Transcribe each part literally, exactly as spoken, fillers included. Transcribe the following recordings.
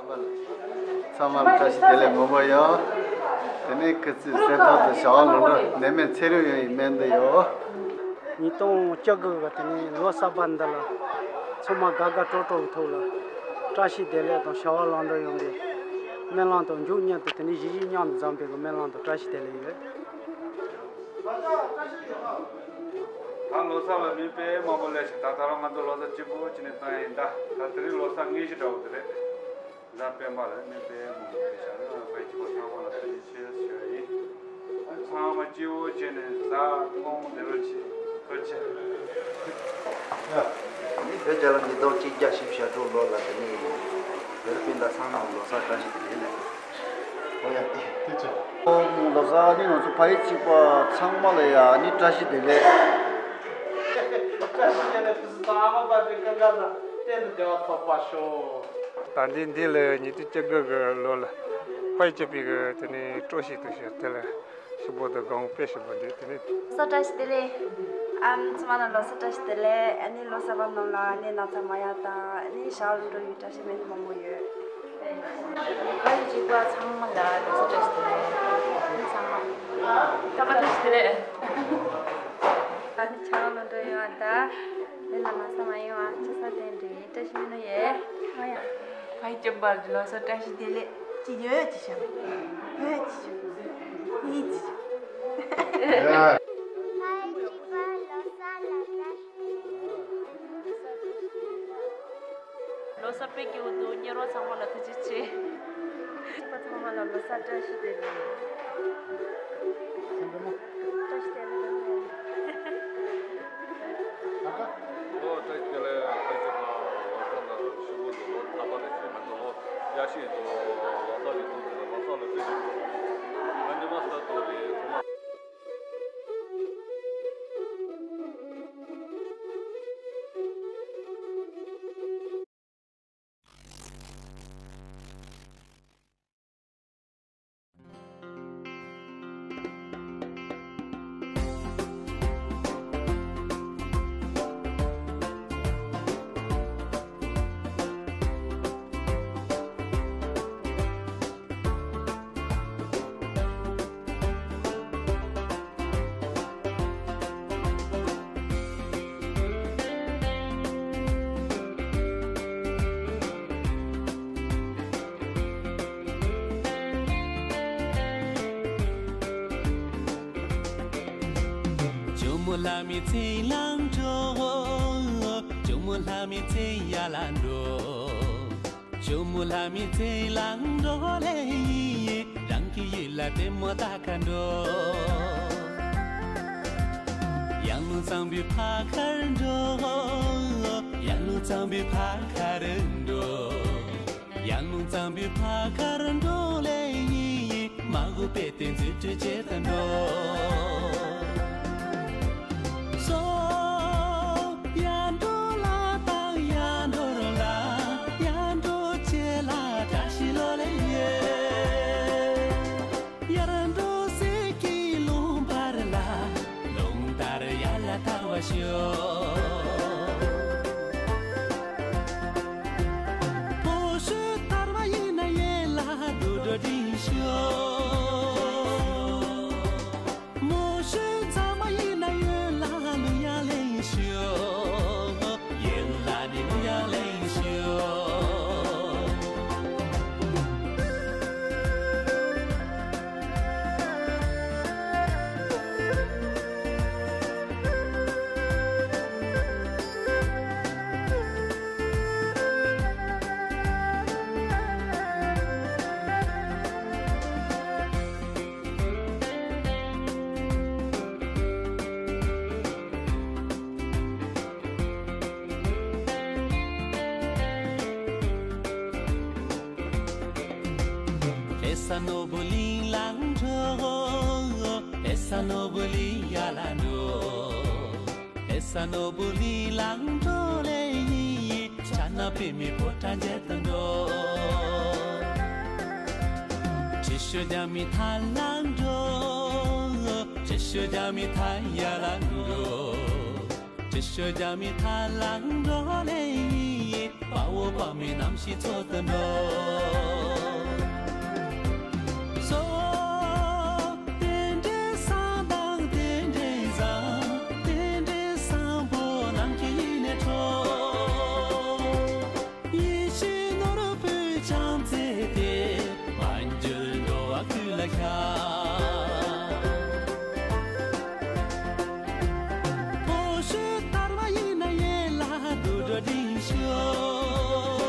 ཚང་མ་ལ་བཀྲ་ཤིས་བདེ་ལེགས་མང་པོ་ཡོད། དེ་ནས་ཁི་ཚིག་གསེར་ཐང་དུ་བྱ་བ་ལམ་འགྲོ་ནད་མེད་ཚེ་རིང་ཡོང་བའི་སྨོན་འདུན་ཡོད། ཉིས་སྟོང་བཅུ་དགུ་གི་དེ་ནས་ལོ་གསར་པ་འདི་ལ་ཚང་མ་དགའ་དགའ་སྤྲོ་སྤྲོ་གི་ཐོག་ལ་བཀྲ་ཤིས་བདེ་ལེགས་དང་བྱ་བ་ལམ་འགྲོ་ཡོང་བའི་སྨོན་ལམ་དང་། མཇུག་མཉམ་དུ་དེ་ནས་གཞིས་བྱེས་མཉམ་དུ་འཛོམས་པའི་གི་སྨོན་ལམ་དང་བཀྲ་ཤིས་བདེ་ལེགས་ཡོད། ད་ལོ་གསར་ལ་མི་དཔེ་མང་པོ་སླེབས་ཤག་ད་ད་རུང་ང་ཚོ་ལོ་གསར་གཅིག་པུ་བྱས་ནས་བཏང་ཡིན་ད། ད་དེ་རིང་ལོ་གསར་དངོས་གཞི་འདྲ་བོ་དེ་རེད། གཟའ་སྤེན་པ་ལ་མི་དཔེ་མང་པོ་སླེབས་ཤག་ཕ་ཡུལ་གཅིག་པ་ཚང་མ་ལ་ཐུགས་རྗེ་ཆེ་ཞུ་ཡ་ཡིན། ཚང་མ་སྐྱིད་པོ་བྱས་ནས་གཟའ་སྐུ་ཕྲེང་བདེ་ལེགས་བྱེད། ཐུགས་རྗེ་ཆེ། ཡ། ནི་བོད་རྒྱལ་ལོ་ཉིས་སྟོང་གཅིག་བརྒྱ་བཞི་བཅུ་ཞེ་དྲུག་ལོ་ལ་དེ་ནི་བོད་སྤུན་ཟླ་ཚང་མ་ལོ་གསར་བཀྲ་ཤིས་བདེ་ལེགས་ལགས། ཨོ་ཡ། ཐུགས་རྗེ་ཆེ། ཨོ་ལོ་གསར་ནི་ང་ཚོ་ཕ་ཡུལ་གཅིག་པ་ཚང་མ་ལ་ཡ་ནི་བཀྲ་ཤིས་བདེ་ལེགས། བཀྲ་ཤིས་བདེ་ལེགས། ཕུན་སུམ་ཚོགས། ཨ་མ་དཔལ་ལྡན་ཀུན་དགའ་དང་གཏན་དུ་བདེ་བ་ཐོབ་པར་ཤོག་ད་འདི་འདི་ལ་ཉིས་སྟོང་བཅུ་དགུ་གི་ལོ་ལ་ཕ་ཡུལ་གཅིག་པའི་གི་དེ་ནི་སྤྲོ་ཞིག་ཏུ་ཞིག་དེ་ལ་ཞིབ་པོ་དང་དགོངས་དཔེ་ཞིབ་པོ་འདུག་དེ་ནི། ལོ་གསར་བཀྲ་ཤིས་བདེ་ལེགས། ཨམ་ཚང་མ་ལ་ལོ་གསར་བཀྲ་ཤིས་བདེ་ལེགས། ཨ་ནི་ལོ་གསར་པ་རྣམས་ལ་ཨ་ནི་ན་ཚ་མ་ཡོང་དང་། ཨ་ནི་ཞའོ་ལུང་འགྲོ་ཡི་བཀྲ་ཤིས་སྨོན་འདུན་མང་པོ་ཡོད། ཕ་ཡུལ་གཅིག་པ་ཚང་མ་ལ་ལོ་གསར་བཀྲ་ཤིས་བདེ་ལེགས། ཨ་ནི་ཚང་མ་ད་བཀྲ་ཤིས་བདེ་ལེགས། ཨ་ནི་ཞའོ་ལུང་འགྲོ་ཡོང་ཨ་ད། ཨ་ནི་ན་ཚ་མ་ཡོང་ཨ། ཅི་ས་དེ་འདྲའི་བཀྲ་ཤིས་སྨོན་འདུན་ཡོད། ཨ་ཡ། ཕ་ཡུལ་གཅིག་པ་ལོ་གསར་བཀྲ་ཤིས་བདེ་ལེགས། ཅི་ཡོད་ཅི་བྱ། ཡོད་ཅི་བྱ། ཡིན་ཅི་བྱ། ཕ་ཡུལ་གཅིག་པ་ལོ་གསར་ལ་བཀྲ་ཤིས་བདེ་ལེགས། ལོ་གསར་དཔེ་སྐྱིད་པོ་འདུག་གཉེར་བ་ཚང་མ་ལ་ཐུགས་རྗེ་ཆེ། གཅིག་པ་ཚང་མ་ལ་ལོ་གསར་བཀྲ་ཤིས་བདེ་ལེགས། བཀྲ་ཤིས་བདེ་ལེགས། ལོ་བཀྲ་ཤིས་བདེ་ལེགས། ཕ་གི་ལ་ལོ་གསར་ལ་ཤུགས་པོ་འདུག་ལོ་ཐར་པ་རེ་བྱེད། ང་ཚོ་ལོ་ཡག་ཤོས་འདུག་ལོ་གསར་གྱི་ཐོག་ཏུ་ལོ་གསར་ལ་དཔེ་ཞིག་འདུག་ང་ཉི་མ་གསར་དུ་རེད་ཚང་མ། ཇོ་མོ་ལྷ་མོའི་མཚན་བླངས་འགྲོ། ཇོ་མོ་ལྷ་མོའི་མཚན་ཡར་ལ་འགྲོ། ཇོ་མོ་ལྷ་མོའི་མཚན་བླངས་འགྲོ་ལེ། རང་གི་ཡུལ་ལ་ལྟད་མོ་ལྟ་ག་འགྲོ། ཡང་ལུང་གཙང་པོའི་ཕ་གར་འགྲོ། ཡང་ལུང་གཙང་པོའི་ཕ་གར་འགྲོ། ཡང་ལུང་གཙང་པོའི་ཕ་གར་འགྲོ་ལེ། མ་གོ་པའི་དེ་འཛུལ་ཁྲིད་བྱེད་དུ་འགྲོ། སོ། ཡར་འགྲོ་ལ་དང་ཡར་འགྲོ་ལ། ཡར་འགྲོ་བྱེད་ལ་བཀྲ་ཤིས་ལོ་ལེ་ཡེ། ཡར་འགྲོ་ཟེར་གྱི་ལུང་བར་ལ། ལུང་ལྟར་ཡར་ལ་ཐར་བར་ཤོག་ཕོ་ཤུལ་ཐར་བ་ཡིན་ན་ཡན་ལག་དུད་འགྲོ་འདྲེན་ཤོག་མོ་ཤུལ་ཚང་མ་ཡིན་ན་ཡན་ལག་གླུ་དབྱངས་ལེན་ཤོག་ཡན་ལག་ནི་གླུ་དབྱངས་ལེན་ཤོག་ལྷ་ས་ནོར་བུ་གླིང་ལ་འགྲོ། ལྷ་ས་ནོར་བུ་གླིང་ཡར་ལ་འགྲོ། ལྷ་ས་ནོར་བུ་གླིང་ལ་འགྲོ་ལེ། ཕྱག་ན་པདྨོའི་ཕོ་བྲང་མཇལ་དུ་འགྲོ། ཁྲི་ཤོད་རྒྱ་མིའི་ཐང་ལ་འགྲོ། ཁྲི་ཤོད་རྒྱ་མིའི་ཐང་ཡར་ལ་འགྲོ། ཁྲི་ཤོད་རྒྱ་མིའི་ཐང་ལ་འགྲོ་ལེ། དཔའ་བོ་དཔའ་མོའི་རྣམ་ཤེས་འཚོལ་དུ་འགྲོ། ཅང་ཙེ་ཏེ་མ་འགྱུར་འགྲོ་བ་ཀུན་ལ་ཤར། ཐོ་ཤུ་དར་མ་ཡིན་ན་ཡན་ལག་དུད་འགྲོ་འབྲིང་ཤོག་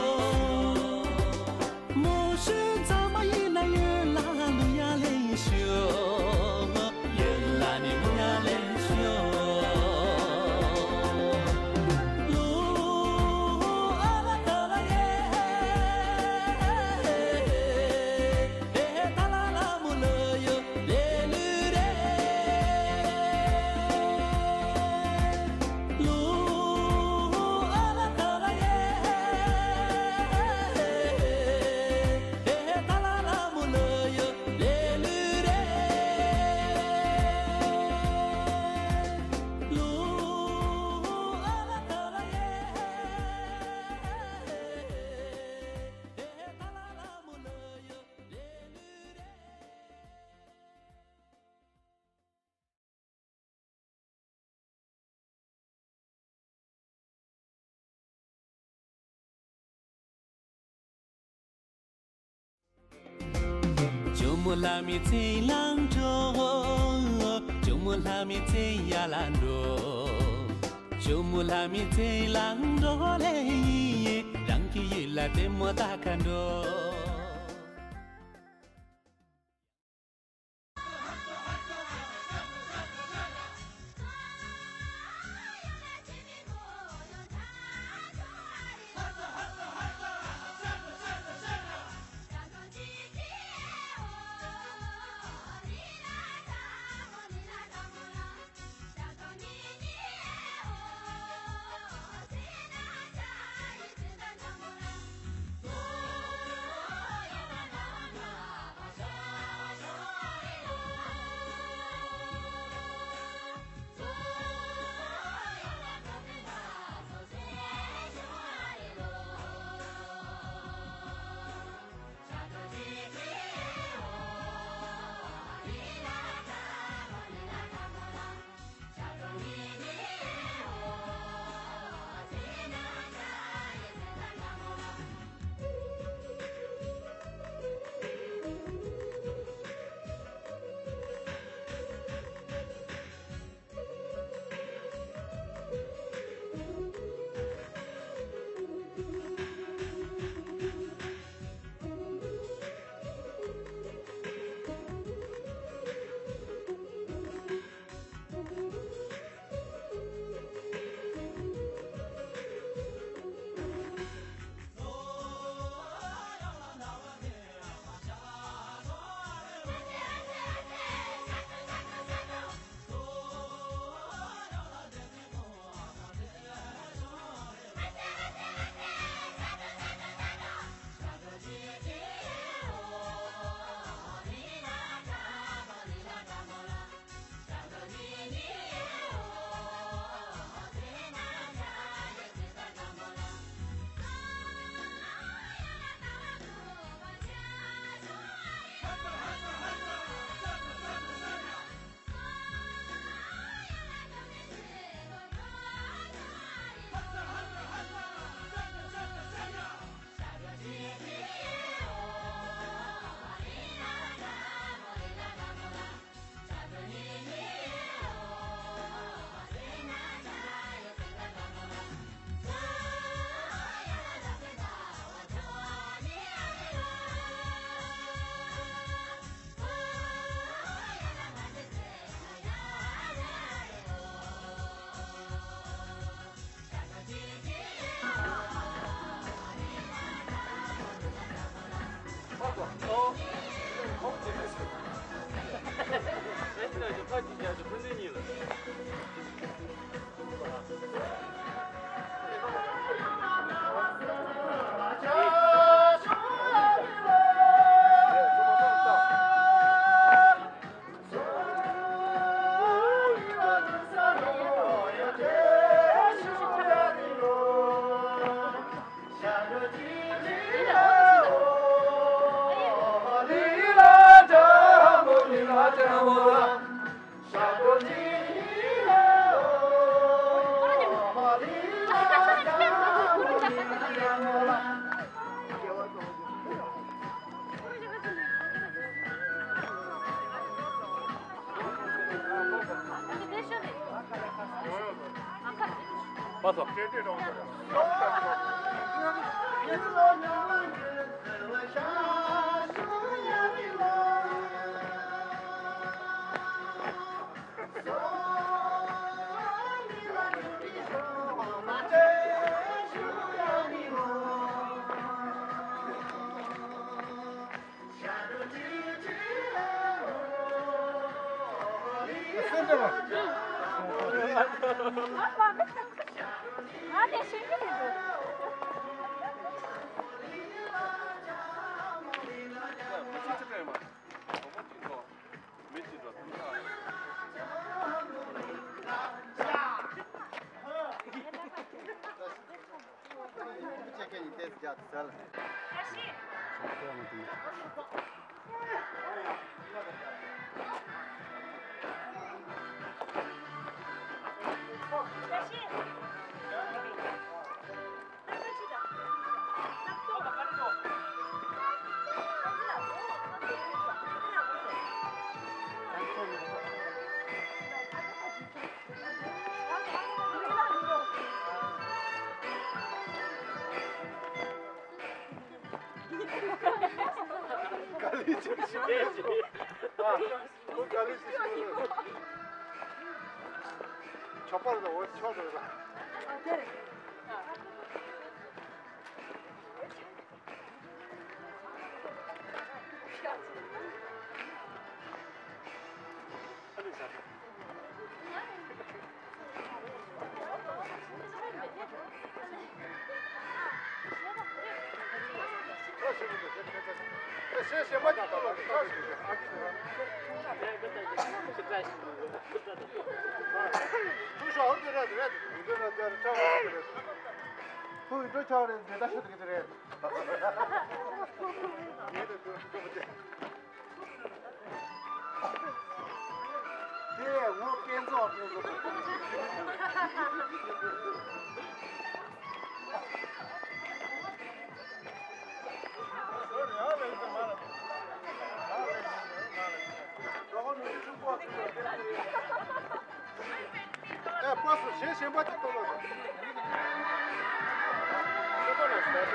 མོ་ཤུ་གཙང་མ་ཡིན་ན་ཡོན་ལག་ལུ་ཡ་ལེན་ཤོག་ཡོན་ལག་ནི་མོ་ཡ་ལེན་ཤོག་ཇོ་མོ་ལྷ་མོའི་ཚེ་ལང་འགྲོ། ཇོ་མོ་ལྷ་མོའི་ཚེ་ཡར་ལ་འགྲོ། ཇོ་མོ་ལྷ་མོའི་ཚེ་ལང་འགྲོ་ལེ། རང་གི་ཡུལ་ལ་ལྟད་མོ་ལྟ་ག་འགྲོ། མ་སོ། ག་ལེ་ཅིག་ཞིག་ཨ། ཁོ་ག་ལེ་ཅིག་ཞིག་ཆོག་པ་རེད། འོ་ཆོག་རེད། དེ་ངོ་སྐལ་བཟང་སྐལ་བཟང་། ཨེ། པ་སུ་གཞན་གཞན་པ་ཅིག་གཏོང་རོགས། གཞན་པ་ལ་ཟ་ཟ།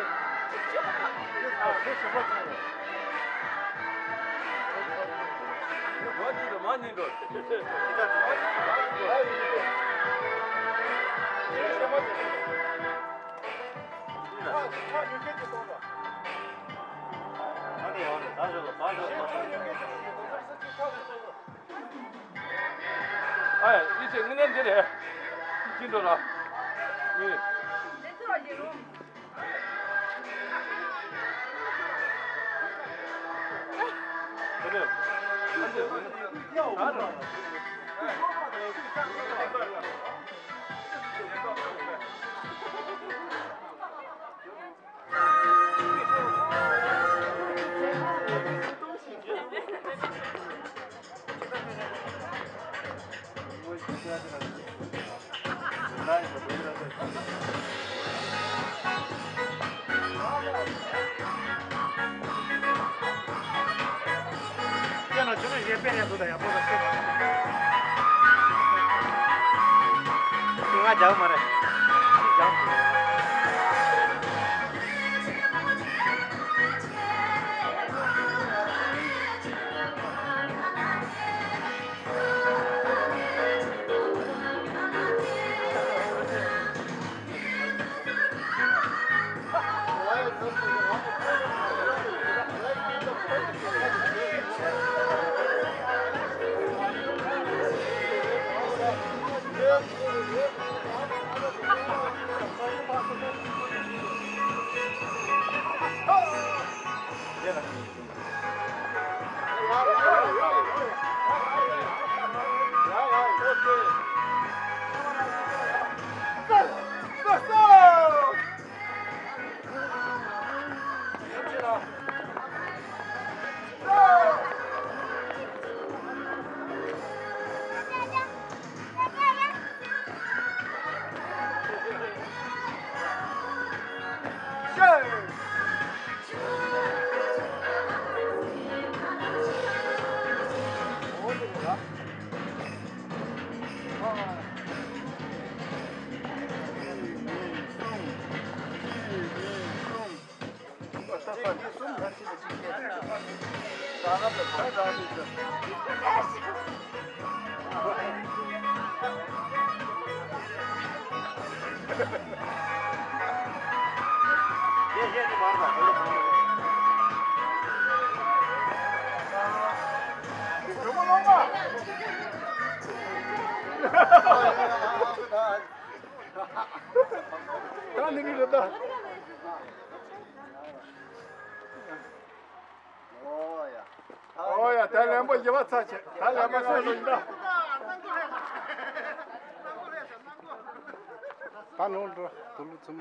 གཞན་གཞན་པ་ཅིག་ཡོད། ང་གཉིས་དང་མ་ཉིན་འགྲོ། གཞན་གཞན་པ་ཅིག་ཡོད། ཕ་ཕ་ཉོ་མཁན་ཅིག་གཏོང་རོགས། ང་ནི་ཡོང་ནས་ད་ཞོག་ལ་ད་ཞོག་ལ། གཞན་ཕ་ཉོ་མཁན་ཅིག་གཏོང་རོགས། ཨ་ཡ། ཡིད་ཆེས་དངོས་གནས་འདི་རེད། ཅི་འགྲོ་ལ། ཡིན། དེ་ནས་ཨ་འདི་ད་རེད། ང་རྒྱག་མ་རེད། ཅིག་རྒྱག་ད་ནི་མི་རེད་ད། ཨོ་ཡ། ད་ལན་པོ་ཡི་བ་ཚ་ཆེ། ད་ལན་པོ་སོ་སོ་ཡིན་ད། ད་ནོར་འགྲོ་དུ་ལུ་ཚུམ།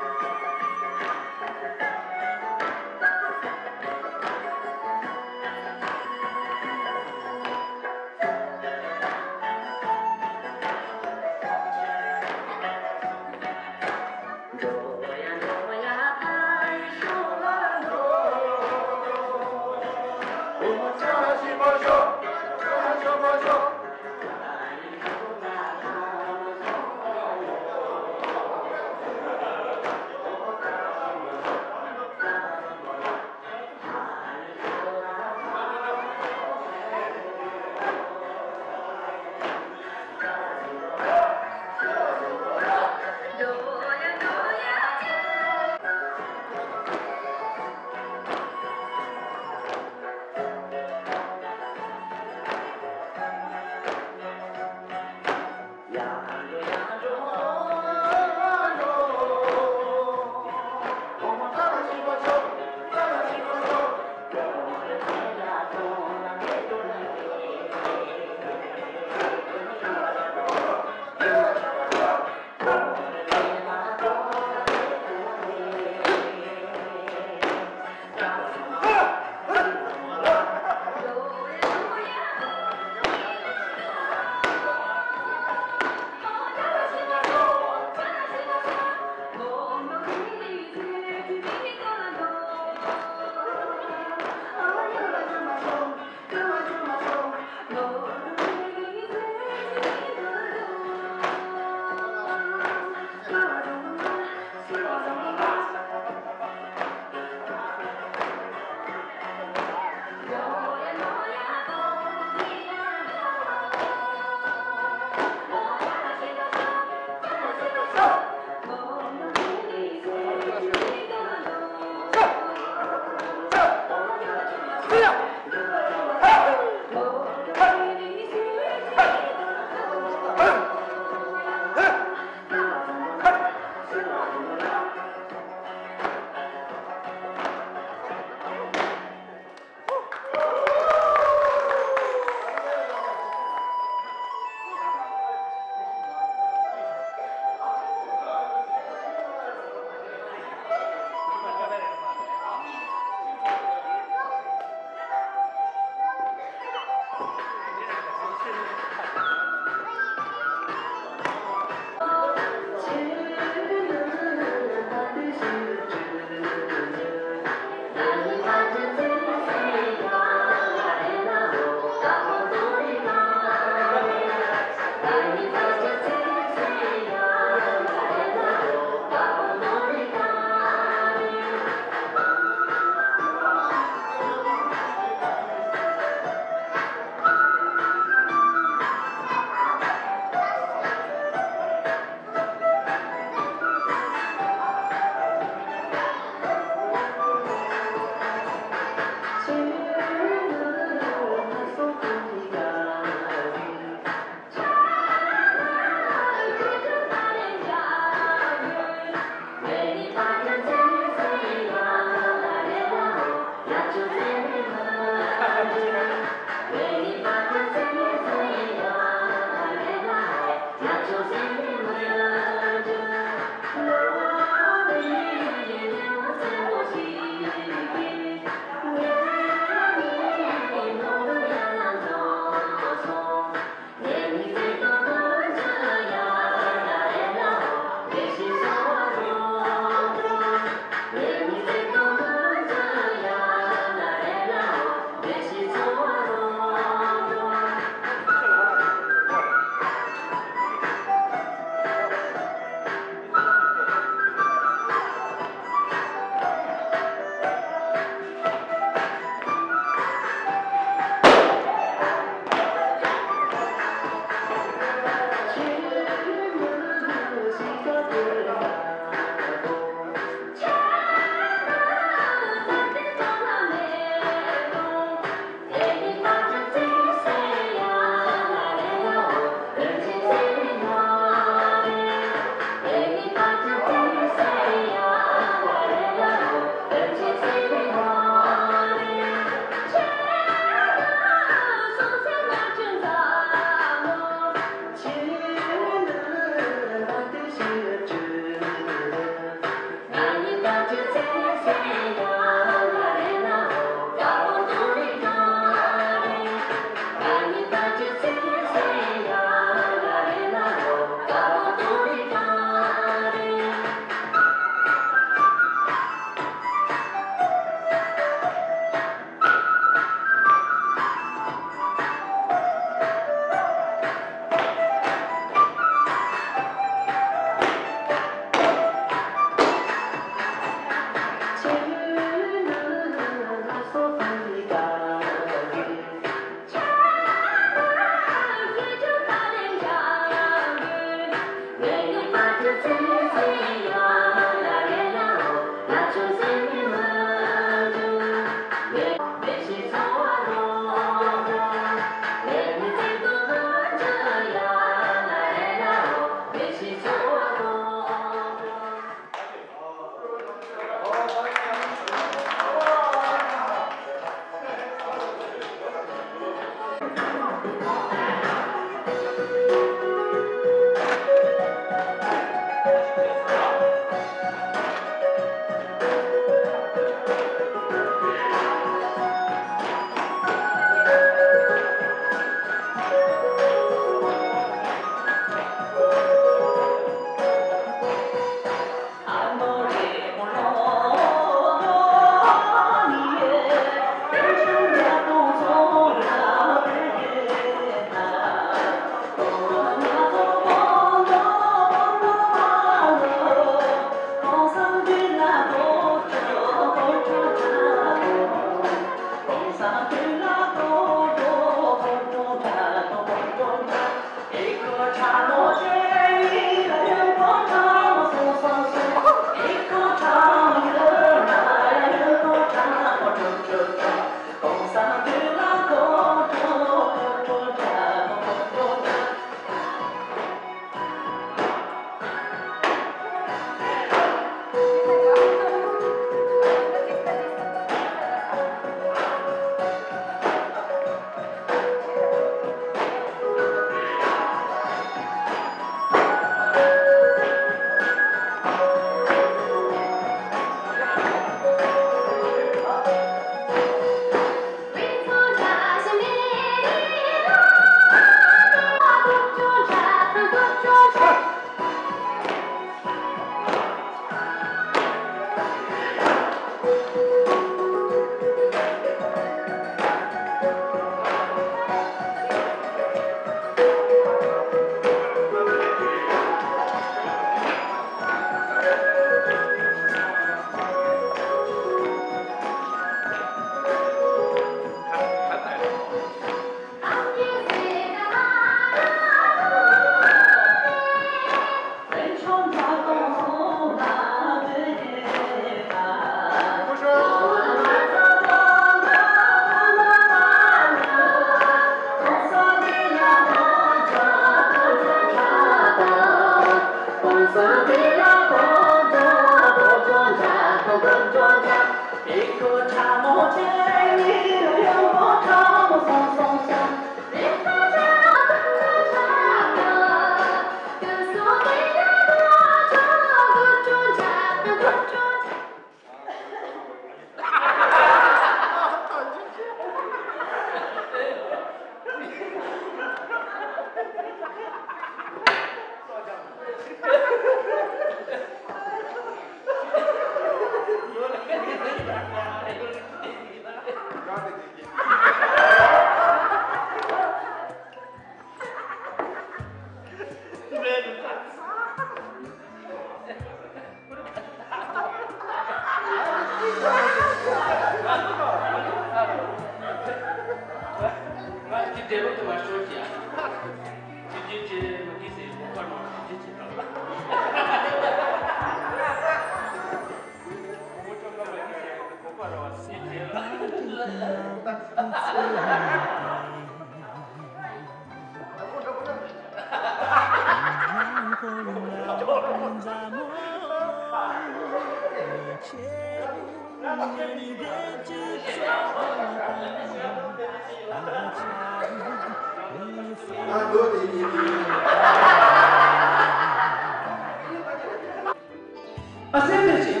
ཨ་སེམས་ནས་ཅི།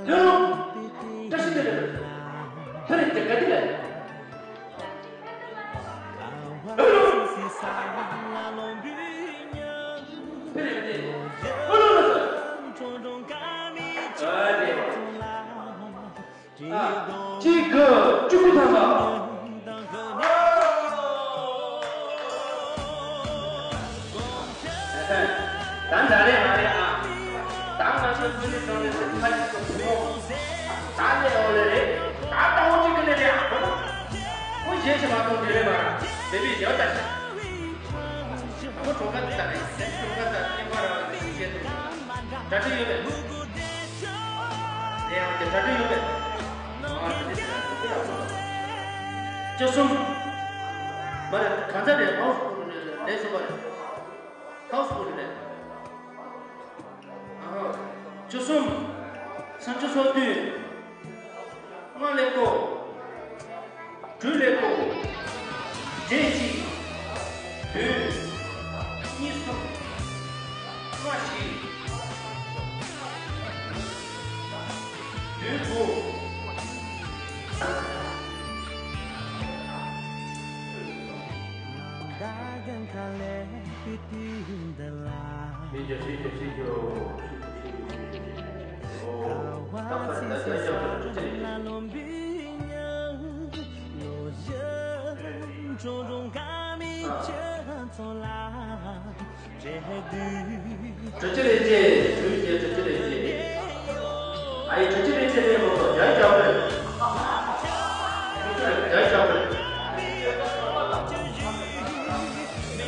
ལྷོད་ལྷོད། བཀྲ་ཤིས་བདེ་ལེགས། ལྷོད་ལྷོད་དེ་ག་དེ་ལ། ལྷོད་ལྷོད། བཀྲ་ཤིས་བདེ་ལེགས། ལྷོད་ལྷོད་ལྷོད། ཨ་དེ། གཅིག་དགུ་བཅུ་དགུ་ཐམ་པ། ད་འདྲ་རེད་མ་རེད་ཨ། ད་ང་ཚོའི་བུ་ནི་ཚང་ནས་ཁ་ཅིག་ཏུ་བུ་མོ། ད་ལས་འོ་ལས་རེད། ད་ལྟ་བུ་གཅིག་གི་ལས་རེད་ཨ། བུ་མོ་གཞན་ཞིག་མ་གཏོགས་འདི་རེད་མ་རེད། དེ་བས་ཡག་ད་ཤི། ཁོ་གྲོང་ཁ་འདི་ད་རེད། གྲོང་ཁ་ད་སྙན་པ་ར་བ་ནས་བཤད་དུ། གྲ་སྒྲིག་ཡོད་པས། ལས་ཡང་དེ་གྲ་སྒྲིག་ཡོད་པས། ཨ་དེ་དེ་དེ་དེ་ལ་སོང་། བཅུ་གསུམ། མ་རེད་གང་ཚ་རེད། ཧའུ་སི་ཕུལ་རེད། ལས་བཟོ་པ་རེད། ཧའུ་སི་ཕུལ་རེད། ཨ་ཧ། བཅུ་གསུམ། སུམ་ཅུ་སོ་བདུན། ལྔ་ཀླད་ཀོར། དྲུག་ཀླད་ཀོར། བརྒྱད་གཅིག་བདུན། གཉིས་གསུམ། ལྔ་བཞི། བདུན་དགུ། ཤེས་རྒྱུ་ཤེས་རྒྱུ་ཤེས་རྒྱུ། ཨོ། ད་ད་ད་ད་ད། དྲུག་ཅུ་རེ་གཅིག་དྲུག་ཅུ་རེ་གཅིག་ཨ་ཡེ་དྲུག་ཅུ་རེ་གཅིག་རེད་མ་གཏོགས་བརྒྱ་ཞག་རེད། དྲུག་ཅུ་རེ་བརྒྱ་ཞག་རེད།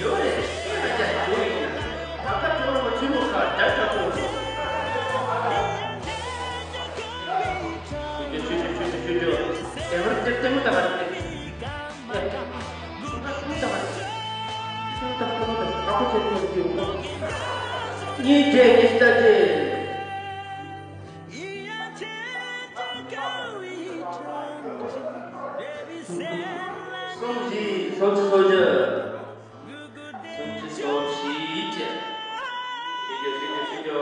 ཡོད་རེད། ཤེས་ན་རྒྱ་ཞིག་ཡོད་ཡིན། ད་ལྟ་ཁྱོད་རང་གི་ཆུ་ལུག་ཁ་བརྒྱ་ཞག་གཏོང་སོང་། ཆུ་ཆུ་ཆུ་ཆུ་ཆུ་ཆུ། དེ་བར་དེ་ལྟད་མོ་ལྟ་ག་རེད། གཉིས་བརྒྱད་ཉི་ཤུ་རྩ་གཅིག་སུམ་བཞི། སུམ་ཅུ་སོ་བཞི། སུམ་ཅུ་སོ་བཞི་བཅས། ཤེས་རྒྱུ་ཤེས་རྒྱུ་ཤེས་རྒྱུ།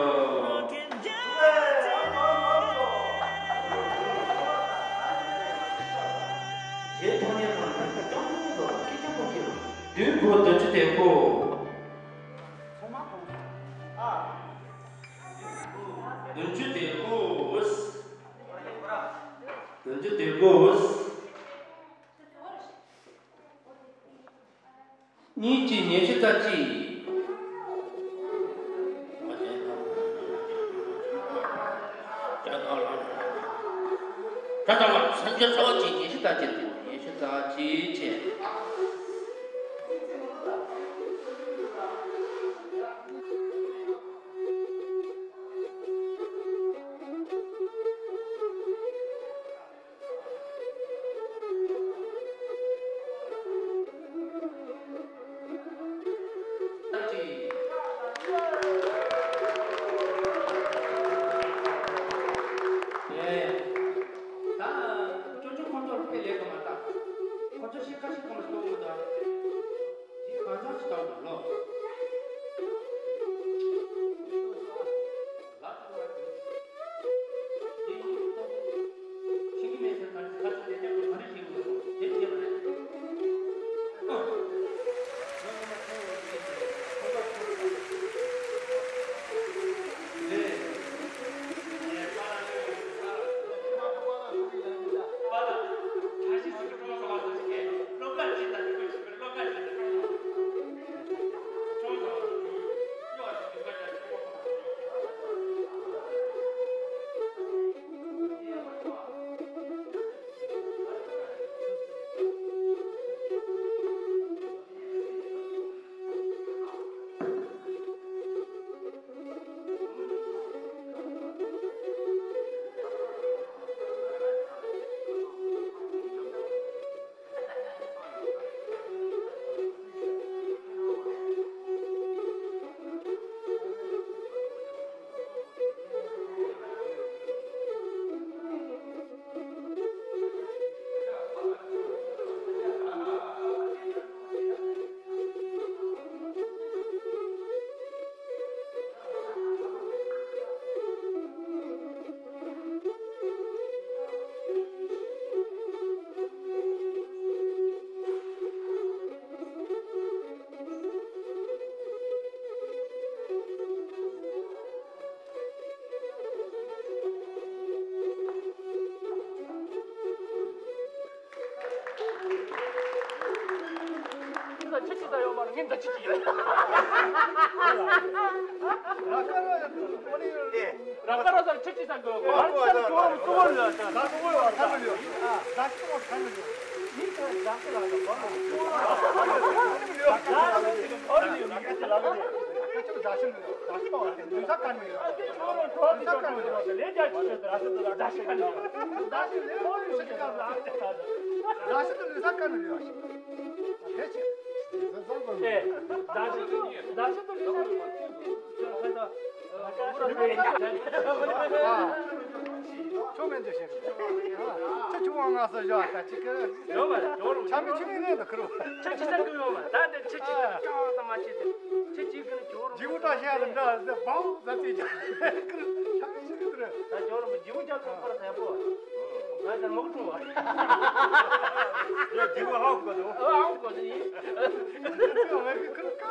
རྗེས་ཐོག་ཉེ་ཁང་ནས་ཀྱང་ཉེ་དོ་སྐད་ཆ་གོ་ཤེས་རུ། བདུན་དགུ་བདུན་ཅུ་དོན་དགུ། བདུན་ཅུ་དོན་དགུ། བདུན་ཅུ་དོན་དགུ། གཉིས་གཅིག་ཉི་ཤུ་རྩ་གཅིག་བརྒྱ་དང་ལྔ། བརྒྱ་དང་ལྔ། སུམ་ཅུ་སོ་གཅིག་ཉི་ཤུ་རྩ་གཅིག་ཉི་ཤུ་རྩ་གཅིག་བཅས། ད་ཅོ་ཅོ་ཁོང་ཚོར་དཔེ་ལས་ཀ་མ་བཏང་། ཁོ་ཚོ་ཤི་ཁ་ཤི་ཁོང་ལ་གཏོང་མི་དང་། ཡིན་གང་ཚང་ཞིག་བཏང་དགོས་ལོ། ལ་ཐུག་བ་དེ། དེ་ཡིན་ཐུག་ཐུག་ཤི་གི་མེད་ཟེར་ག་རེ་ཁ་ཚོ་དེ་ལྟ་བུ་ག་རེ་ཤི་དགོས་ལོ། དེ་བྱེད་པ་རེད། ཨ། ང་ཚོ་ལ་ཐུག་བ་དེ་ཁོང་ཚོ་ཐུག་ལེ། ཁྱི་གཅིག་ད་ཡོང་མ་རེད། ངས་ད་གཅིག་གཅིག་ཡོད། ར་ཁ་ར་ས་ཁྱི་གཅིག་ས་འགྲོ། ཨོ་ཨོ་ཨོ། ད་ལོ་ཡོད། ད་ལོ་ཡོད། ད་ལོ་ཡོད། ད་ལོ་ཡོད། ད་ཤི་ལུས་ད་ཤི་པ་བ་དེ་ལུས་ས་དཀར་ནི་ཡོད། ལུས་ས་དཀར་ནི་ཡོད། ལས་རྒྱ་ཆེ་ད་ཤི་ད་ད་ཤི་དཀར་ནི་ཡོད། ད་ཤི་ལུས་ས་དཀར་ནི་ཡོད། དེ་ཆེ། ད་ཤི་ད་ཤི་ད་ལུས་ས་དཀར་ནི་ཡོད། ཆོ་མེད་འདུག་ཞེས། ཁྱོད་ཆུང་བ་ང་སོ་ཡོད་ད་ཅི་ཀི། ཡོད་མ་རེད། ཇོ་རུ་ཆ་མི་ཆུང་ངེས་ནས་ད་ཁུར་བ། ཁྱོད་ཅི་ཟེར་གི་ཡོད་མ་རེད། ད་དེ་ཁྱེད་ཅི་ཀྱང་ཙམ་མ་བྱེད་དེ། ཁྱེད་ཅི་ཀི་ནི་ཇོ་རུ་ཇི་བོ་བཀྲ་ཤིས་ལ་འདྲ་ཟེར་བའོ་ཟ་ཚིག་ཅག་ཁུར་ཆ་མི་ཆུང་གི་རེད། ད་ཇོ་རུ་ཇི་བོ་ཅག་ཁུར་པར་ཟེར་པོ། ང་ད་མོག་ཀྲུང་བ། ཡ་ཇི་བོ་ཧའོ་གོ་དོ། ཨ་ཧའོ་གོ་དོ་ཡིན། ཁུར་ཀ་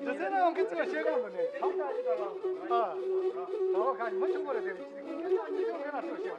འདི་ཚེ་ན་ཡང་ཁྱེད་ཚོས་ཤེས་དགོས་མི་ནི། ཨ། ད་བ་ཁ་མི་ཆུང་བ་རེད་དེ། ཁྱེད་ཚོས་ཁྱེད་ཚོས་ཁྱེད་ན་ཚོས་ཤེས་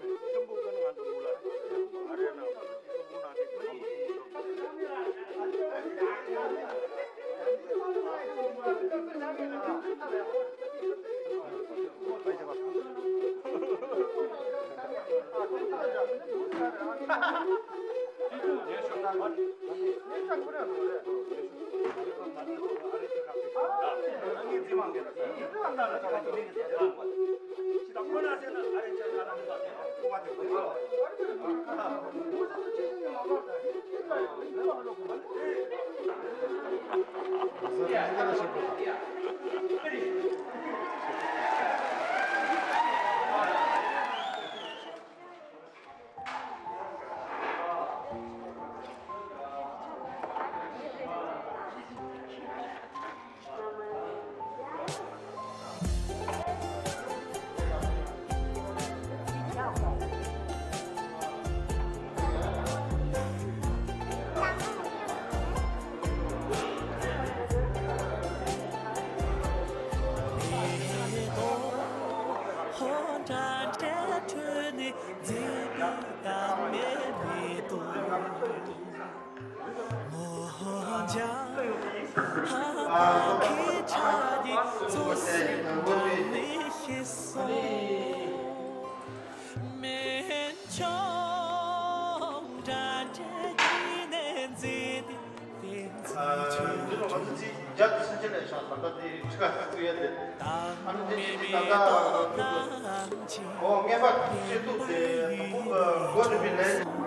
ནི། འདི་ལ་ང་ཚོ་ཅིག་རྒྱབ་ཏུ་སུན་ཆེན་ལས་ཤག་ད་ལྟ་འདི་ཁྲི་ཁ་སུ་ཡོད་དེ། ཨ་ནི་དེ་ཅིག་ད་ལྟ་ཁོ་ངེས་པ་ཆེ་ཐུབ་དེ་ཁོང་གི་སྒོ་རིམ་པའི་ལས།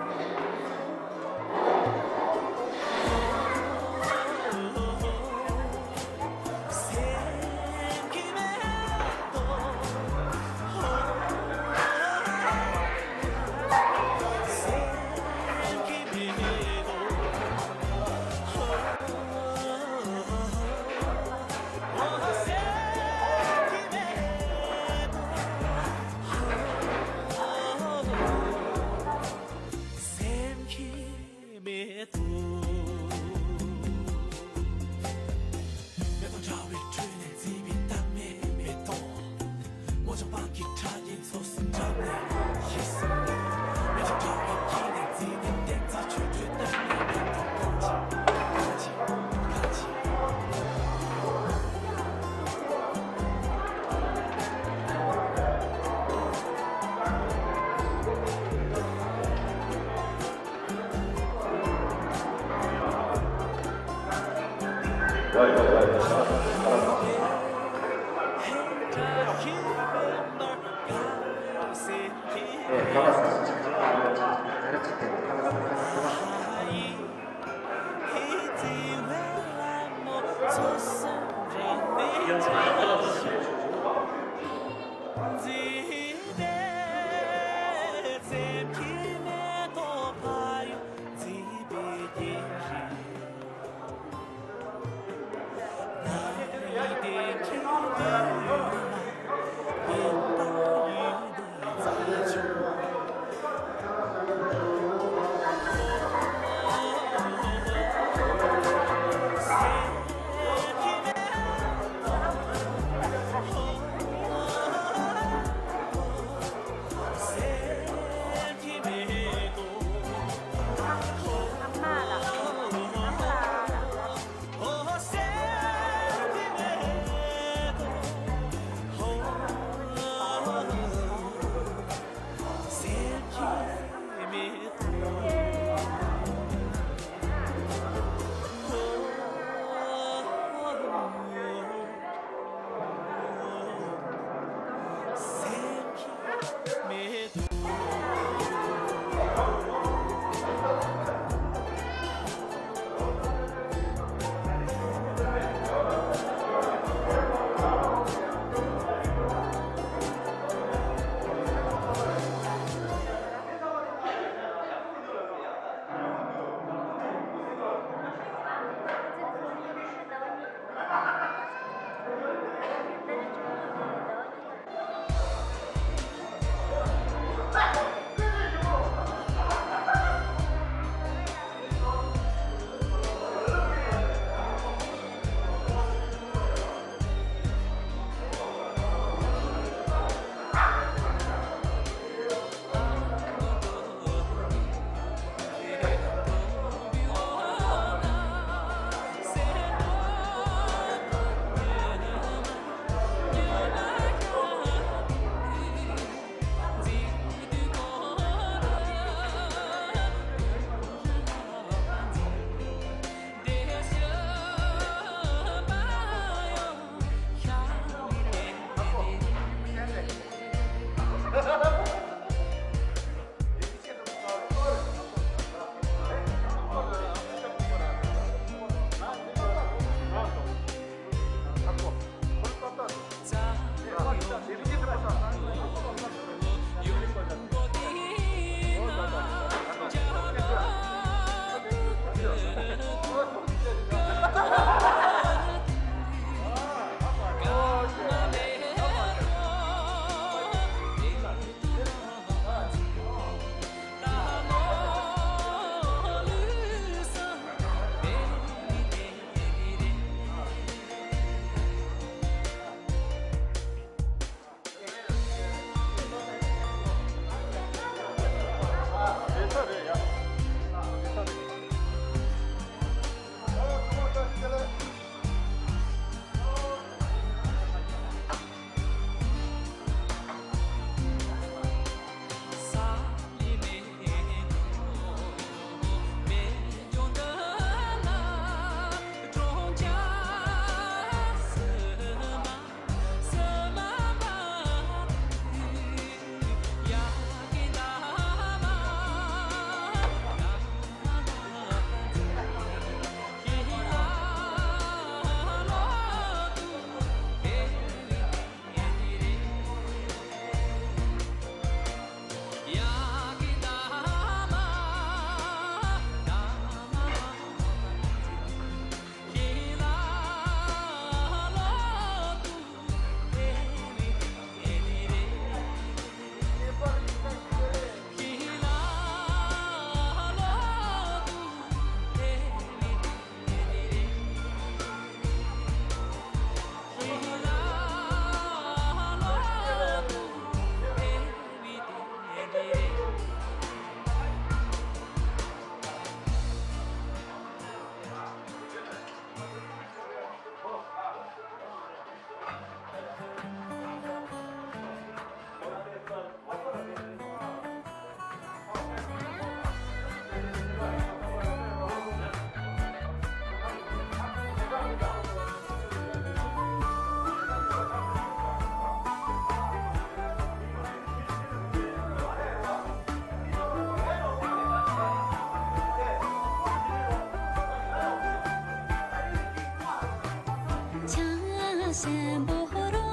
ཆེན་པོ་རོ་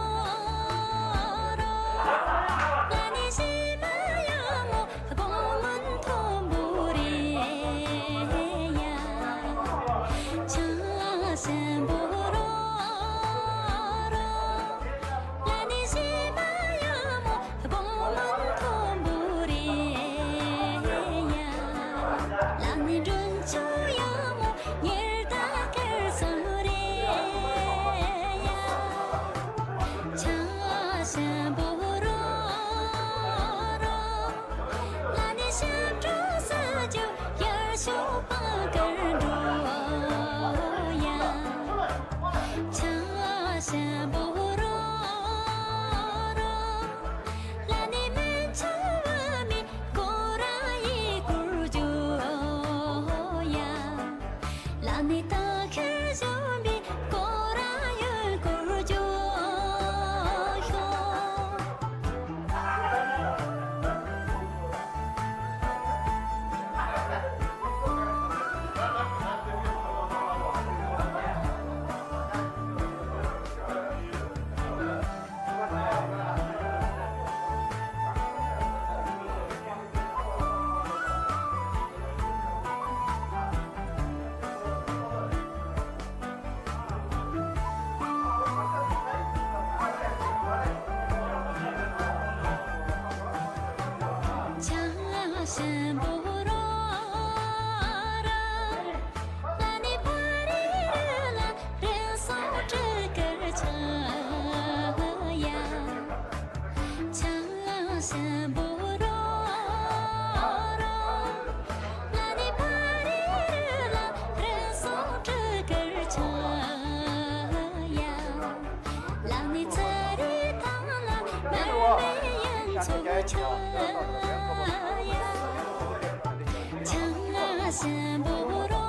རོ། ལ་ནི་ཤི་མ་ཡ་མོ་དགོང་མོ་མཐོན་པོ་རེ་ཡ། ཆང་ཆེན་པོ་རོ་རོ། ལ་ནི་ཤི་མ་ཡ་མོ་དགོང་མོ་མཐོན་པོ་རེ་ཡ། ལ་ནི་སྒྲོན་ཆུ་ཡ་མོ་ཉེར་ད་ཀར་སང་རེ་ཡ། ཆང་ཆེན་པོ་རོ་རོ། ལ་ནི་ཤམ་བྲོ་ས་ཇོ་ཡར་ཤོ་པ་ཀར་འགྲོ་ཡ། ཆང་ཆེན་པོ་རོ་རོ། ལ་ནི་མན་ཆོ་བ་མི་ཀོ་ར་ཡི་ཀུར་ཇོ་ཡ། ལ་ནི་ཏ་ཁེར་ཇོ་མི་ཀོ་ར་ཡི་ཀུར་ཇོ་ཤོ། ཆང་ཆེན་པོ་རོ་རོ། ལ་ནི་ཕ་རི་རི་ལ་རི་སོང་ཀྲི་ཀར་ཆ་ཡ། ཆང་ཆེན་པོ་རོ་རོ། ལ་ནི་ཕ་རི་རི་ལ་རི་སོང་ཀྲི་ཀར་ཆ་ཡ། ལ་ནི་ཚ་རི་ཐང་ལ་མར་མེ་ཡང་ཚོ་ཆ་ཡ། ཆང་ཆེན་པོ་རོ་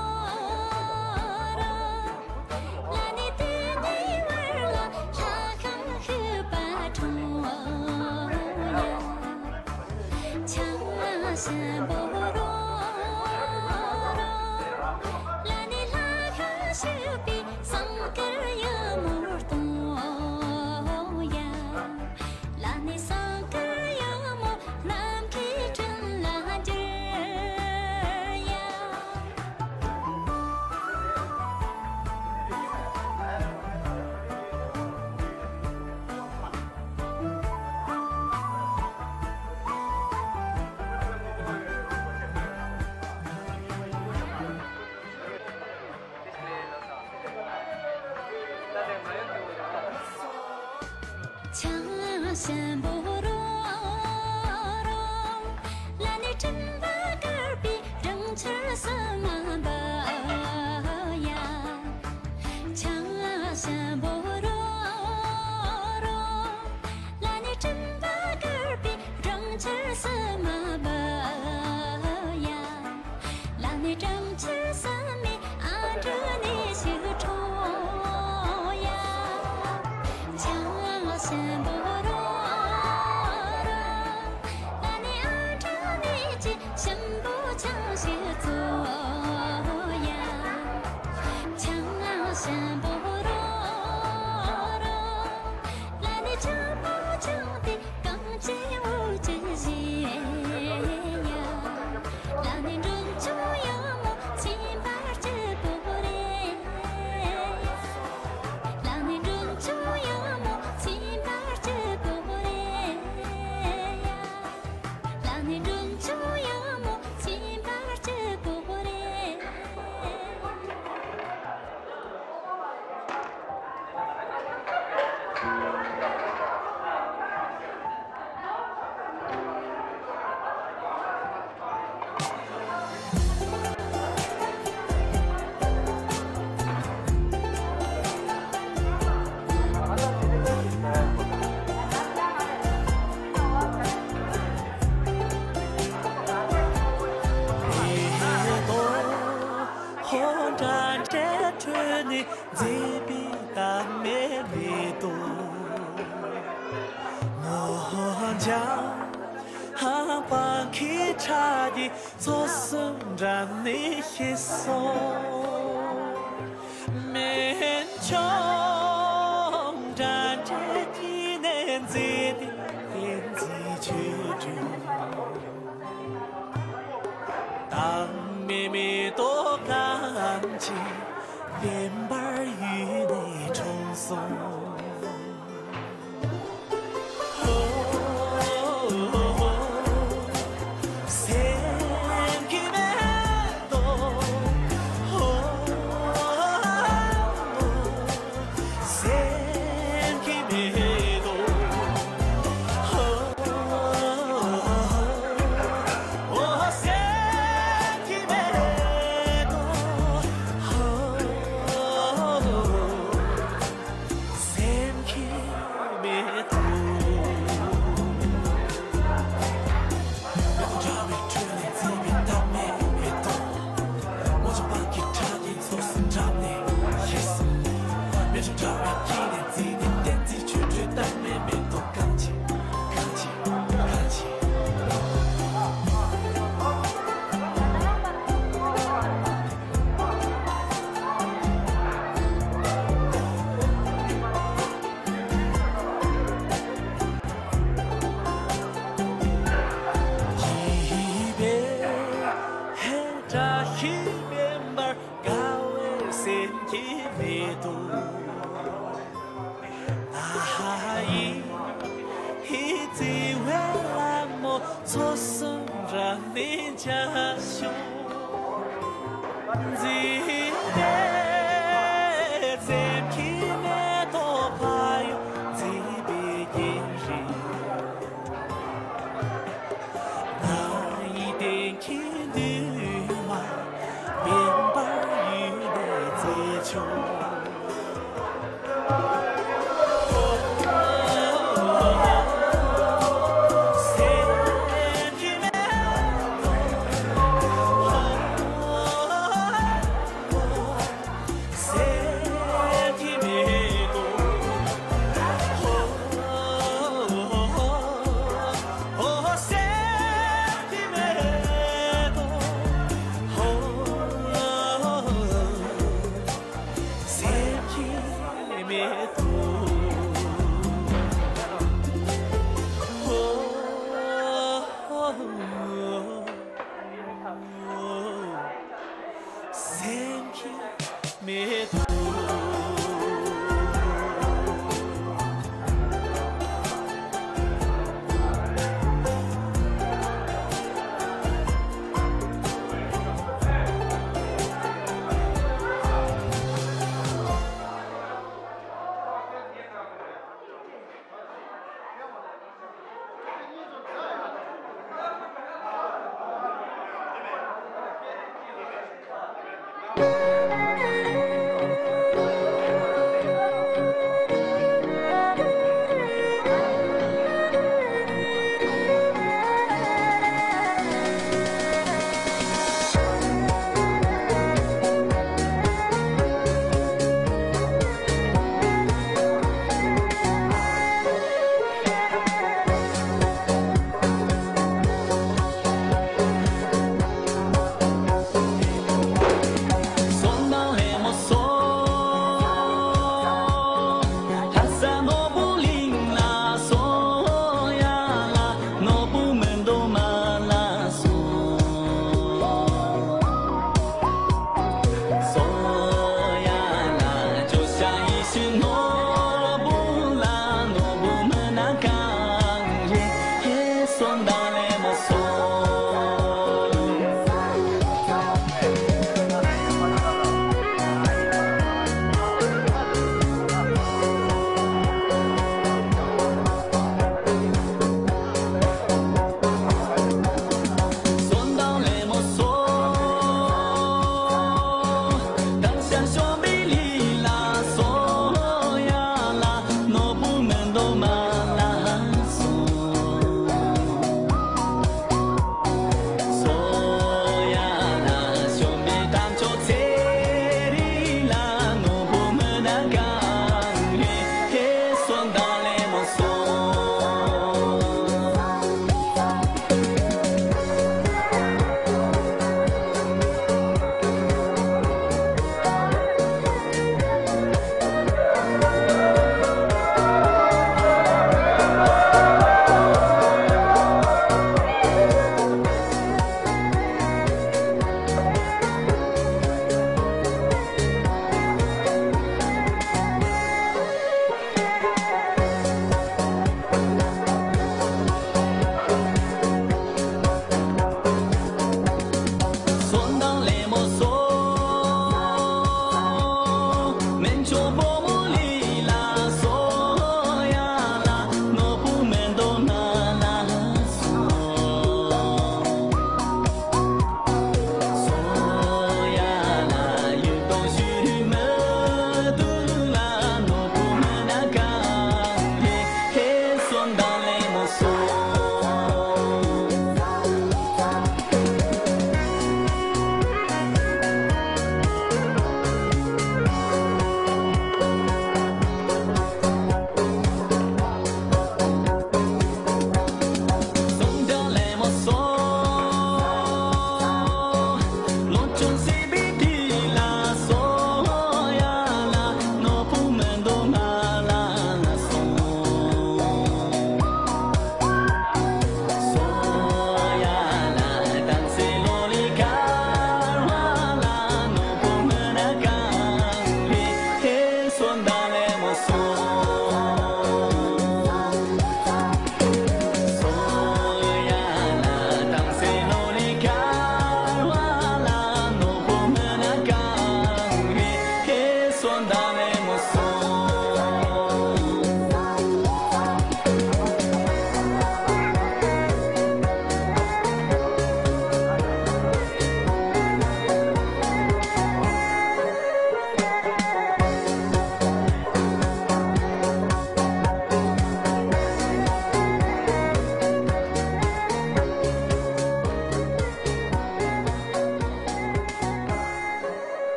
རོ། ལ་ནི་དེ་ནི་བར་ལ་ལྷ་ཁང་ཤུ་པ་ཁྲོང་ཡ། ཆང་ཆེན་པོ་རོ་རོ། ལ་ནི་ལྷ་ཁང་ཤུ་པའི་སང་ཀར་ཡ་མོར་གཏོང་ཡ། ལ་ནི་སང་ཀར་ཡ་མོ་ནམ་མཁའི་སྤྲིན་ལ་འགྱུར་ཡ། ཆང་ཆེན་པོ་རོ་རོ། ལ་ནི་སྤྲིན་པ་དཀར་པོའི་སྦྲང་ཆར་བསིལ་མ་འབབ་ཡ། ཆང་ཆེན་པོ་རོ་རོ། ལ་ནི་སྤྲིན་པ་དཀར་པོའི་སྦྲང་ཆར་བསིལ་མ་འབབ་ཡ། ལ་ནི་སྦྲང་ཆར་བསིལ་མའི་ཨ་འབྲུ་ནས་ཤིག་འཕྲོ་ཡ། ཆང་ཆེན་པོ་རོ་རོ། ལ་ནི་ཨ་འབྲུ་ནས་ཀྱི་ཞིམ་པོ་ཆང་ཞིག་བཙོ་ཡ། ཆང་ཆེན་པོ་རོ་རོ། ལ་ནི་ཆང་པོ་ཆང་དེ་གང་ཅི་འུ་ཅི་བཞེས་ཡ། ལ་ནི་འབྲུམ་ཆུང་ཡང་མོ་ཚིམ་པར་སྤྱི་པོ་རེད་ཡ། ལ་ནི་འབྲུམ་ཆུང་ཡང་མོ་ཚིམ་པར་སྤྱི་པོ་རེད་ཡ། ལ་ནི་འབྲུམ་ཆུང་ཡང་མོ་ཚིམ་པར་སྤྱི་པོ་རེད། ཧོ་འདྲ་འདྲའི་ཁྲོད་ནས་མཛེས་པའི་ལྟད་མོ་ལས་དོ། ངོ་འཇམ་པང་ཁའི་ཆ་དེ་ཚོ་སུ་འདྲ་ནས་ཤེས་སོ། སྨན་ཆུང་ མཛད་དེ་བསྟན་འཛིན་ཆོས་སྒྲོན། བདག་མེད་མེ་ཏོག་གང་ཆེ་བདེན་པར་ཡུལ་ནས་འཁྲུངས་སོང་། སེམས་ཀྱི་མེ་ཏོག་བཀྲ་ཤིས་སྨན་པར་དགའ་བའི་སེམས་ཀྱི་མེ་ཏོག། ཨ་ཧ་ཡི། ཧི་ཙི་ཝེ་ལ་མོ་ཚོ་གསུམ་རབ་གནས་བྱ་ཤོག། འཛིན་པའི་སེམས་ཀྱི་མེ་ཏོག་ཕ་ཡུལ་འཛིན་པའི་རྒྱན་རིང་། ང་ཡི་གཏན་འཁེལ་འདུན་མ་བདེན་པར་ཡུལ་ནས་མཛད་ཆོག།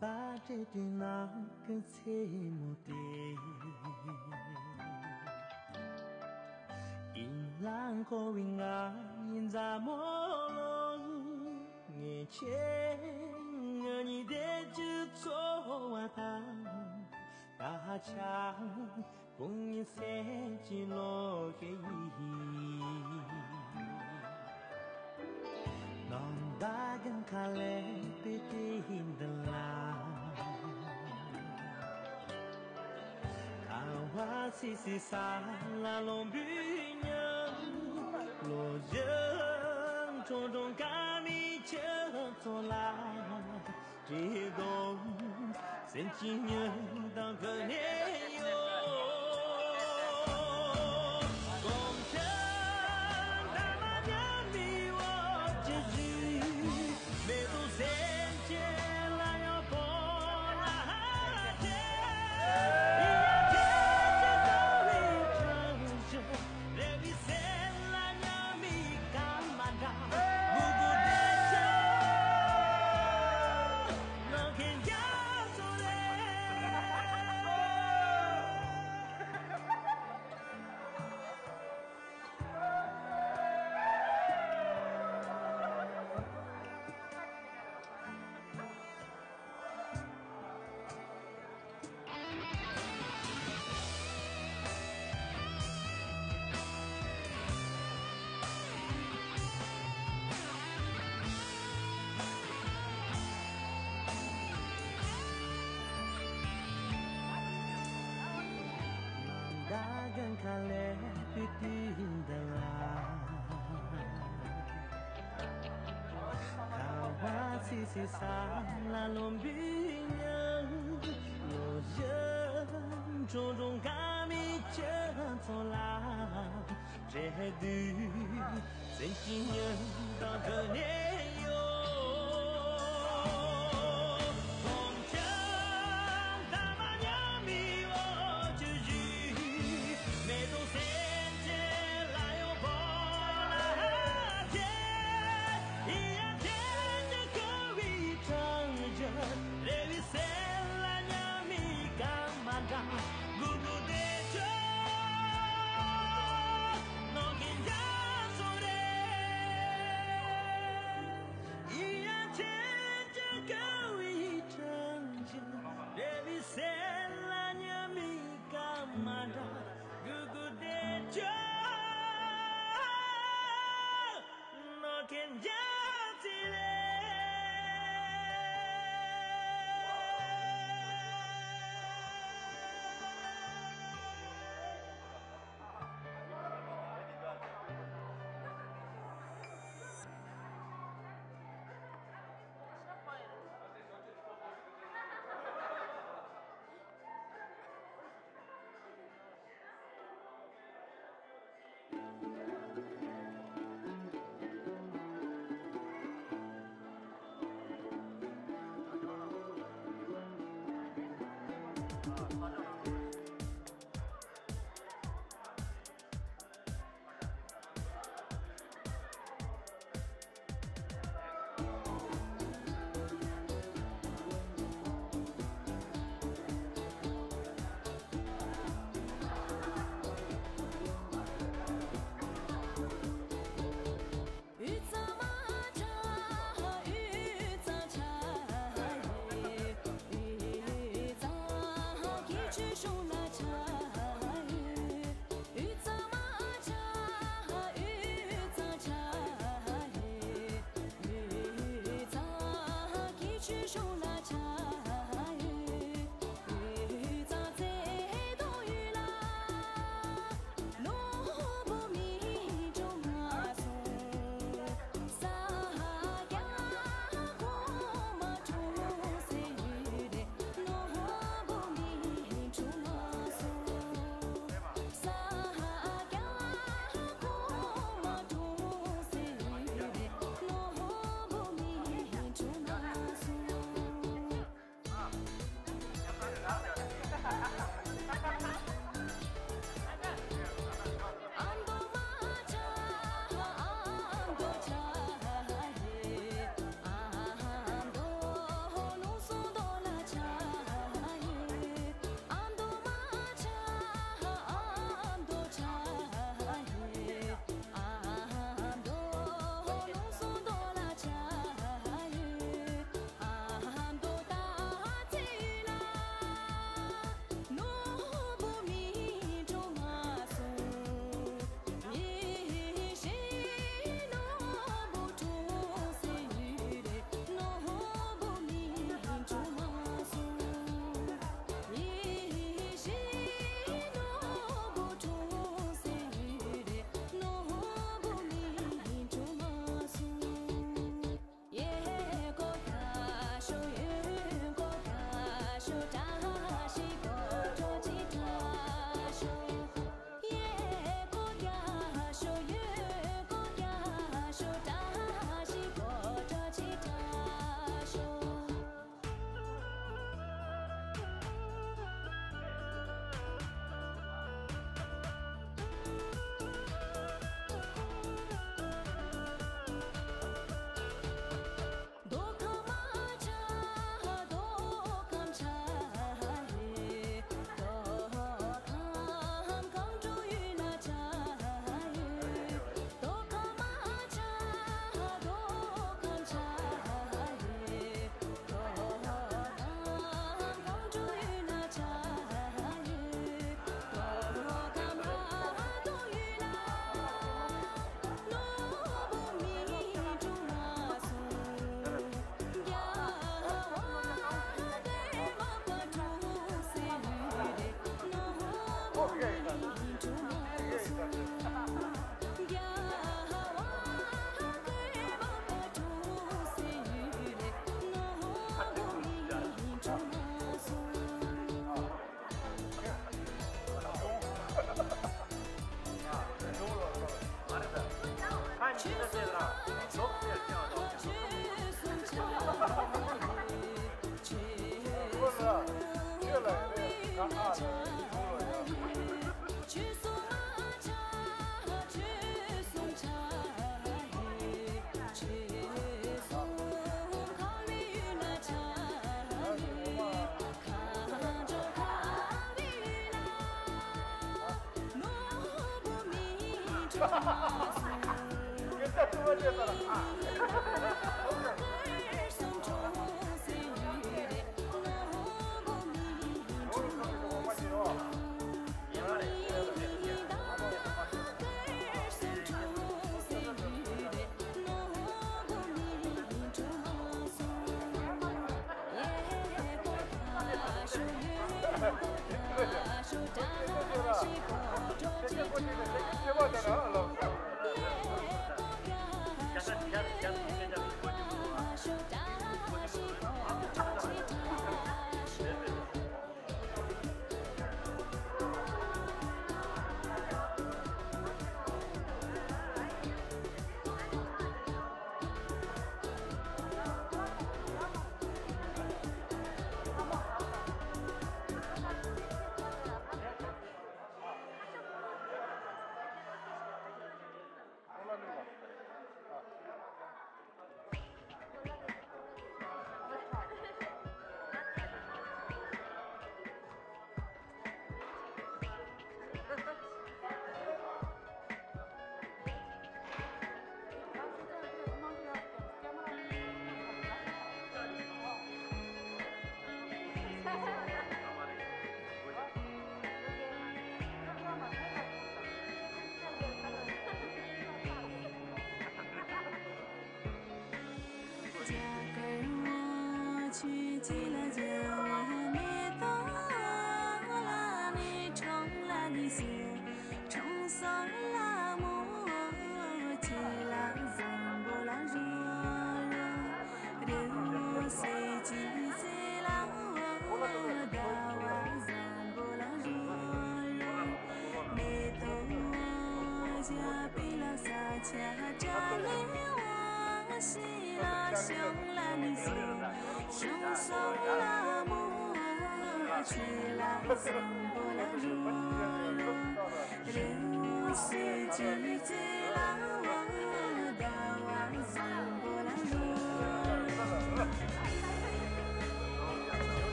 བ་སྤྲད་དུས་ནམ་མཁའི་མཚན་མོ་དེ། ཡིད་ལ་འཁོར་བའི་ང་ཡི་མཛའ་མོ་ལོ། ངེད་ཆེ་ང་གཉིས་བསྡད་རྒྱུ་ཚོར་བ་དང་། ད་ཆ་དགུང་ཉི་ཤུ་གི་ལོ་ཁ་ཡིན། ནམ་ཟླ་གི་ཁ་ལས་པའི་དུས་འདི་ལ། ཁ་བ་སིལ་སིལ་ས་ལ་ལོང་བུའི་ཉམས། ལོ་གཞོན་ཁྲོང་ཁྲོང་ཀ་མི་ཁྱེད་ཚོ་ལ། བཀྲེས་སྡུག་སེམས་ཀྱི་ཉམས་དང་བསྡད་ནས་ཡོད། གོམ་ཁྲ་འདབ་མ་མཉམ་མེ་འོག་གི་གཞུང་། མེ་ཏོག་སེར་སྐྱ་ལ་ཡང་སྤོ་ལགས་བྱས། ཡ་ཁྱེད་ཀྱི་ལྟ་བའི་གྲང་ཤུམ། རེ་བའི་སེམས་ལ་ཉམས་མེད་སྐར་མ་འདྲ། སྒུག་སྒུག་བསྡད་ཆོག་ནམ་མཁའི་རྒྱ་མཚོ་ལས། ནམ་ཟླ་གི་ཁ་ལས་པའི་དུས་འདི་ལ། ཁ་བ་སིལ་སིལ་ས་ལ་ལོང་བུའི་ཉམས། ལོ་གཞོན་ཁྲོང་ཁྲོང་ཀ་མི་ཁྱེད་ཚོ་ལ། བཀྲེས་སྡུག་སེམས་ཀྱི་ཉམས་དང་བསྡད་ནས་ཡོད། གོམ་ཁྲ་འདབ་མ་མཉམ་མེ་འོག་གི་གཞུང་། མེ་ཏོག་སེར་སྐྱ་ལ་ཡང་སྤོ་ལགས་བྱས། ཡ་ཁྱེད་ཀྱི་ལྟ་བའི་གྲང་ཤུམ། རེ་བའི་སེམས་ལ་ཉམས་མེད་སྐར་མ་འདྲ། སྒུག་སྒུག་བསྡད་ཆོག་ནམ་མཁའི་རྒྱ་མཚོ་རེད། ཡ་ཁྱེད་ཀྱི་ལྟ་བའི་གྲང་ཤུམ། རེ་བའི་སེམས་ལ་ཉམས་མེད་སྐར་མ་འདྲ། སྒུག་སྒུག་བསྡད་ཆོག་ནམ་མཁའི་རྒྱ་མཚོ་ལས།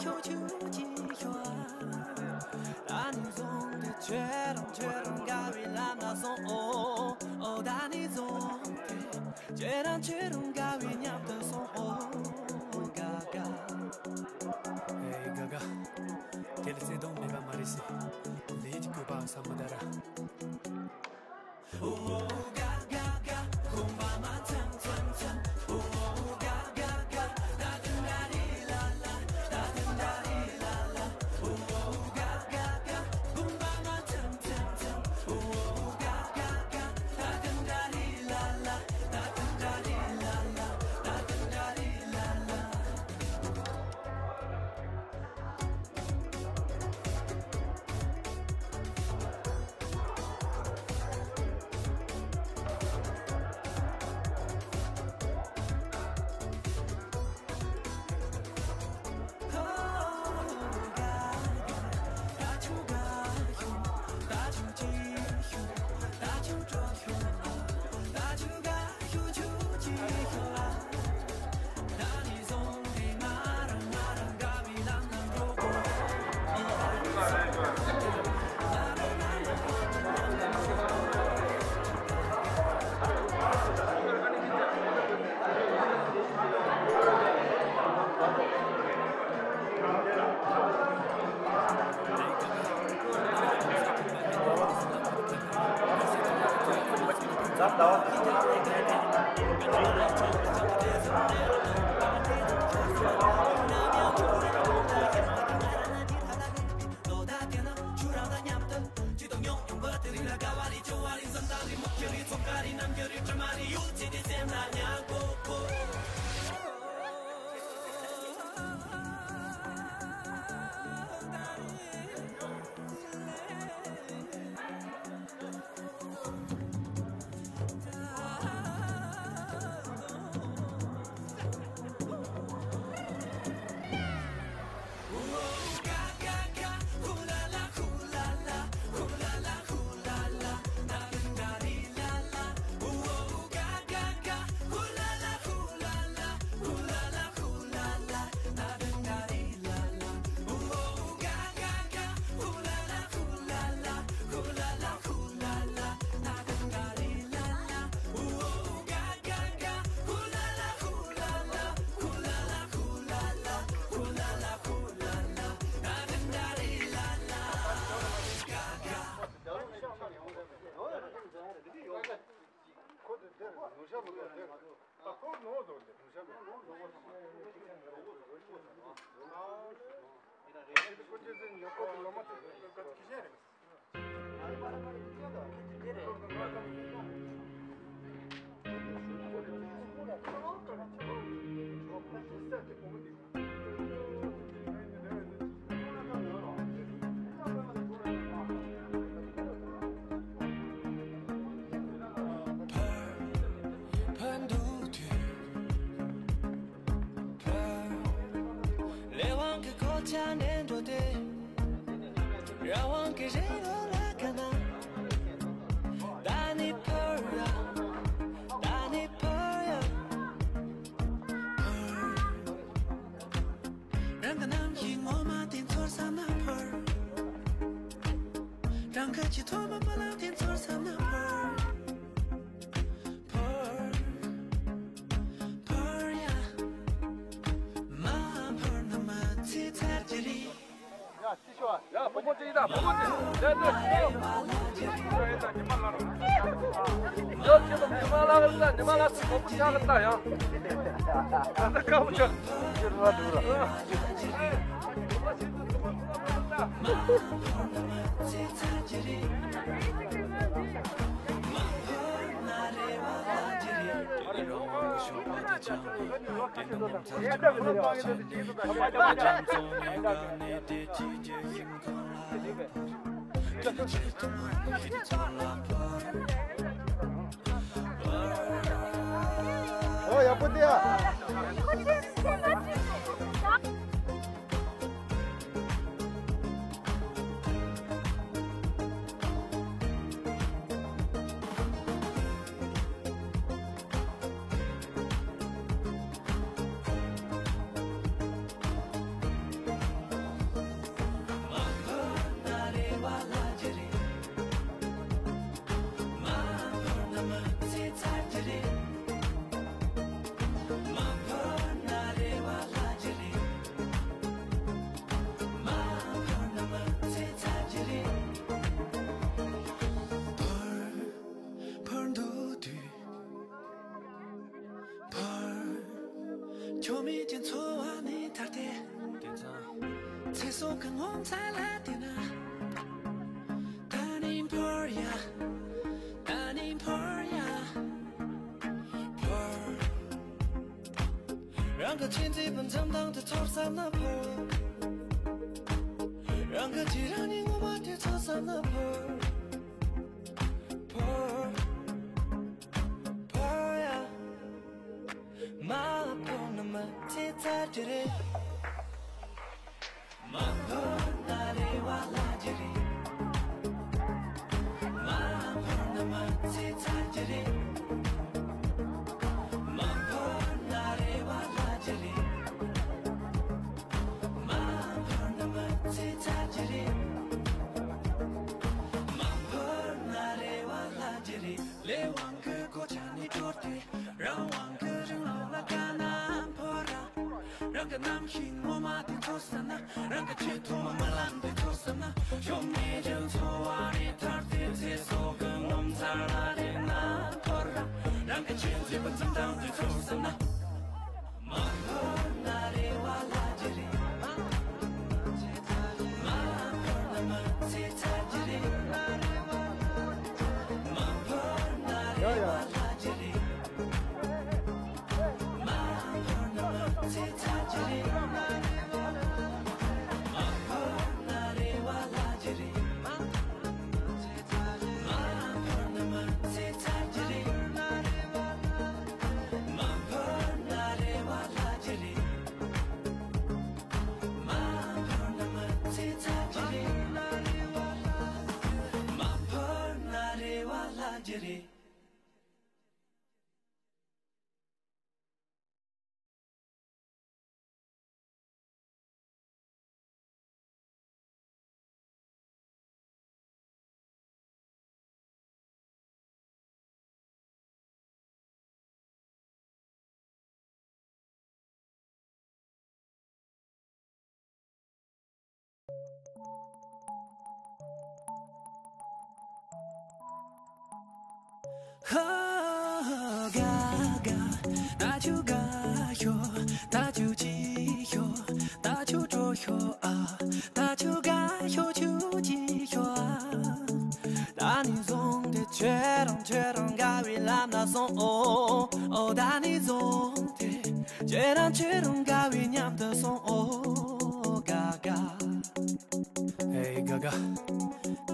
ཁྱོད་ཀྱིས་ཤོག་ད་ནས་བཟུང་སྟེ་ཁྱེད་རང་ཁྱེད་རང་དགའ་བའི་ལམ་ལ་སོང་། ཨོ་ཨོ་ད་ནས་བཟུང་སྟེ་ཁྱེད་རང་ཁྱེད་རང་དགའ་བའི་མཉམ་དུ་སོང་། ཨོ་དགའ་དགའ། ཨེ་དགའ་དགའ། དེ་ལ་བརྩེ་དུང་མེད་པ་མ་རེད་ཟེར། ལས་ཀྱི་བཀོད་པ་བསམ་མི་ད་ར། ཕར་འདུག་དུས་ཕར། ལས་དབང་གི་གོ་ཆ་ནས་འགྲོ་སྟེ། རང་དབང་གི་རི་ལོ་ལ་དགའ་ན། ད་ནི་ཕར་ཡ། ད་ནི་ཕར་ཡ། ཕར། རང་གི་རྣམ་ཤེས་ངོ་མ་དེ་ཚོར་བསམ་ན་ཕར། རང་གི་ཆེས་མཐོ་བའི་རྨི་ལམ་དེ་ཚོར་བསམ་ན་ཕར། ཕར། ཕར་ཡ། མ་ཕར་ན་མ་ཚེ་ཚར་གྱི་རེད། ཡ། བོ་བོ་ཅིག་ཡིན་ད། བོ་བོ་ཅིག་ལས་ནས་ཡོད་ཅི་དང་ཉི་མ་ལ་ར། ཡོད་ཅི་དང་ཉི་མ་ལ་ར། ཉི་མ་ལ་སི་བོ་བོ་ཅག་གི་ལྟ་ཡང་། ད་ལྟ་ཀ་བོ་ཅག་ཅི་ར་འདུག་ར། ཨོ་ཡག་པོ་འདུག་ཨ། ཆོ་མེད་ཀྱི་འཚོ་བ་ནས་ཐར་ཏེ། དེང་སང་ཚེ་སྲོག་གི་ངོ་མཚར་ལ་བལྟས་ན། ད་ནི་འཕོར་ཡ། ད་ནི་འཕོར་ཡ། འཕོར། རང་གི་ཆེས་མཛེས་པའི་འཛུམ་མདངས་དེ་ཚོར་བསམ་ན་འཕོར། རང་གི་ཅི་རང་ཉིད་ངོ་མ་དེ་ཚོར་བསམ་ན་འཕོར། འཕོར། འཕོར་ཡ། མ་འཕོར་ན་མི་ཚེ་ཚར་གྱི་རེད། མ་འཕོར་ན་རེ་བ་བརླག་གི་རེད། མ་འཕོར་ན་མི་ཚེ་ཚར་གྱི་རེད། མ་འཕོར་ན་རེ་བ་བརླག་གི་རེད། མ་འཕོར་ན་མི་ཚེ་ཚར་གྱི་རེད། མ་འཕོར་ན་རེ་བ་བརླག་གི་རེད། ལས་དབང་གི་གོ་ཆ་ནས་དྲོར་ཏེ། རང་དབང་གི་རིང་ལུགས་ལ་དགའ་ན་འཕོར་ར། རང་གི་རྣམ་ཤེས་ངོ་མ་དེ་ཚོར་བསམ་ན། རང་གི་ཆེས་ཐོག་མ་རྨི་ལམ་དེ་ཚོར་བསམ་ན། ཆོ་མེད་ཀྱི་འཚོ་བ་ནས་ཐར་ཏེ། ཚེ་སྲོག་གི་ངོ་མཚར་ལ་བལྟས་ན་འཕོར་ར། རང་གི་ཆེས་མཛེས་པའི་འཛུམ་མདངས་དེ་ཚོར་བསམ་ན། མ་འཕོར་ན་རེ་བ་བརླག་གི་རེད། མ་འཕོར་ན་མི་ཚེ་ཚར་གྱི་རེད། མ་འཕོར་ན་རེ་བ་བརླག་གི་རེད། མ་འཕོར་ན་མི་ཚེ་ཚར་གྱི་རེད། མ་འཕོར་ན་རེ་བ་བརླག་གི་རེད། མ་འཕོར་ན་མི་ཚེ་ཚར་གྱི་རེད། མ་འཕོར་ན་རེ་བ་བརླག་གི་རེད། མ་འཕོར་ན་མི་ཚེ་ཚར་གྱི་རེད། མ་འཕོར་ན་རེ་བ་བརླག་གི་རེད། ཧ་ག་ག། ད་ཆུ་ག་ཤོ། ད་ཆུ་ཅི་ཤོ། ད་ཆུ་གྲོ་ཤོ་ཨ། ད་ཆུ་ག་ཤོ་ཆུ་ཅི་ཤོ་ཨ། ད་ནི་བཟུང་སྟེ་ཁྱོད་རང་ཁྱོད་རང་དགའ་བའི་ལམ་ན་སོང་ཨོ། ཨོ་ད་ནི་བཟུང་སྟེ་ཁྱོད་རང་ཁྱོད་རང་དགའ་བའི་མཉམ་དུ་སོང་ཨོ་ག་ག། ཨེ་ག་ག།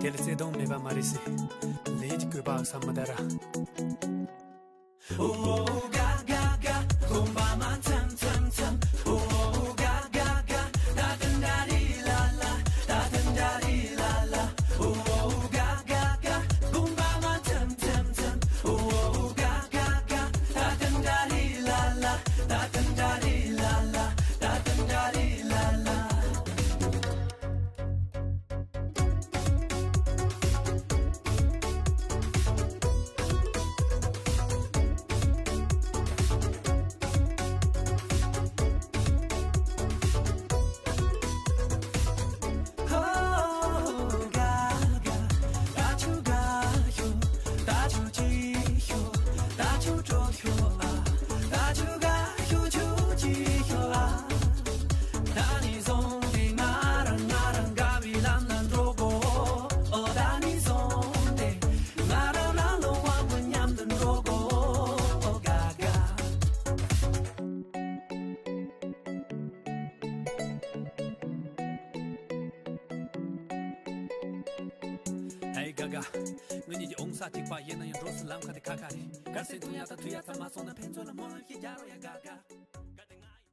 དེ་ལ་བརྩེ་དུང་མེད་པ་མ་རེད་ཟེར། ལས་ཀྱི་བཀོད་པ་བསམ་མི་ད་ར། ཧེ་ག་ག། ང་གཉིས་ཀྱི་ཨོང་ས་གཅིག་པ་ཡིན་ན་ཡང་འགྲོ་སྲིད་ལམ་ཁ་དེ་ཁ་ཁ་རེད། དགའ་སེམས་ཐུང་ཡག་དང་མཐུ་ཡག་ཙམ་མ་སོང་ན་ཕན་ཚུན་ལ་སྨོན་ལམ་ཞིག་རྒྱག་རོགས་ཡ་ག་ག།